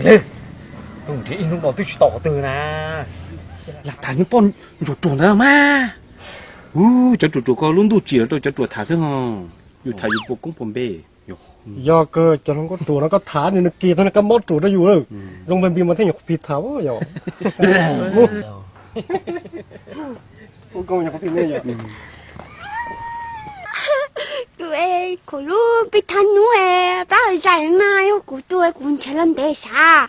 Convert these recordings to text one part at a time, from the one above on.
Tus nrhiav ib hnub no twb tsis tau qhov twg na. Lam tham niag poj ntsuam ruam ntawd mas. Ub, cov ruam ruam ko lub ntuj tsim los rau cov ruam tham xwb ho. Yus tham yus puas koob puas npe. Yog kawg, cov hluas nkauj ruam no koj tham nws, nws kis tau nws kab mob ruam rau yus lawm. Zoo npe npe mas thiaj nyuam qhuav pib tham yom. Kuv es kuv lub peb thaj nub es plab zais na, yog kuv tus kuv nrhiav los ntev sav.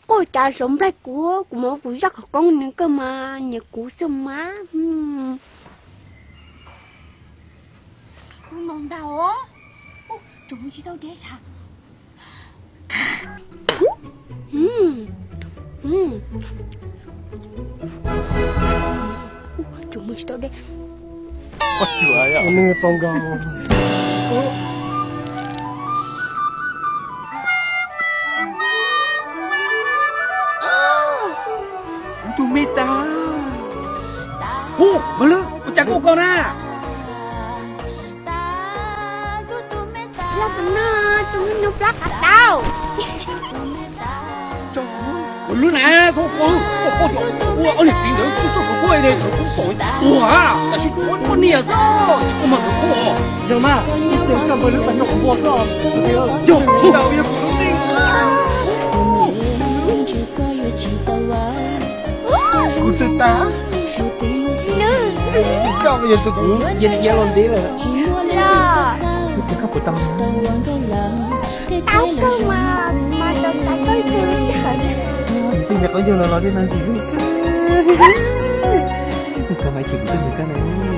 Quaj cas hloov nplaig kuv, kuv mas kuv zaj khawv koob nws kawg mas nyiam kuv xwb mas. Ub, no ntag os. Ub, tseem mus tsis tau deb sav. Tseem mus tsis tau deb. Nws tau nkaus. Kuv tus me tas. Hu, Maj Lwm, ua cas koj ua ko na? Los tus no, tus me nyuam plab qav tau. Ua lub na, txhob ua, ua ob niag txiv ntawd kuj tuaj kuv quaj li, kuv pom tuag, tab sis kuv ua poj niam xwb, tsis ua mas kuv quaj. Yog mas, ib txwm koj npawg lub pas nyuam kuv npua xwb. Yog, yog kuv lub neej. Kuv twb tas. Koj yog tus kuv nyiam nyiam los ntev lawm. Los, koj puas tau? Tau kawg mas, mas tau tau koj tus sij hawm. Nws twb nyiam qhov yog los los li no ntxiv. Koj hais chim kuv twb nyiam koj na.